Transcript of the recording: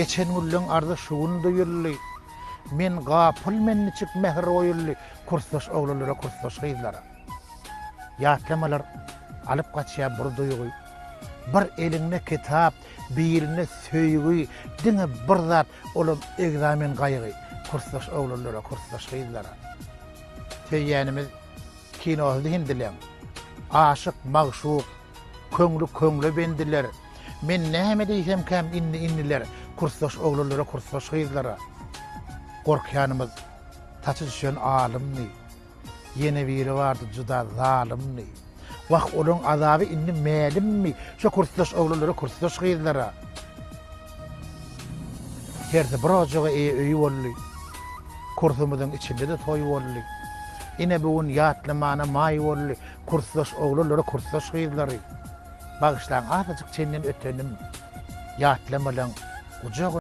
Geçen günleň arzy şu gün duýuldy. Men gapyl men niçik mähir goýuldy Kursdaş oglanlara kursdaş gyzlara. Ýatlamalar alyp gaçýar bir duýgy. Bir eliňde kitap, birinde söýgi Diňe bir zat olam egzamen gaýgy Kursdaş oglanlara kursdaş gyzlara. Söýýänimiz kinosy hindileň. Aşyk magşuk Köňli köňle bendiler. Men näme diýsemkäm indi indiler kursdaş oglanlara kursdaş gyzlara. Gorkýanymyz saçy düşen alymdy. Ýene biri bardy juda zalymdy. Wah olaň azaby indi mälimmi şo kursdaş oglanlara kursdaş gyzlara. Hersi bir ojaga eýe öýi boldy. Kursumyzyň içinde-de toý boldy. Ine bu gün ýatlamana maý boldy. Kursdaş oglanlary kursdaş gyzlary. Bagyşlaň azajyk çenden ötenim. Ýatlamalaň gujagy.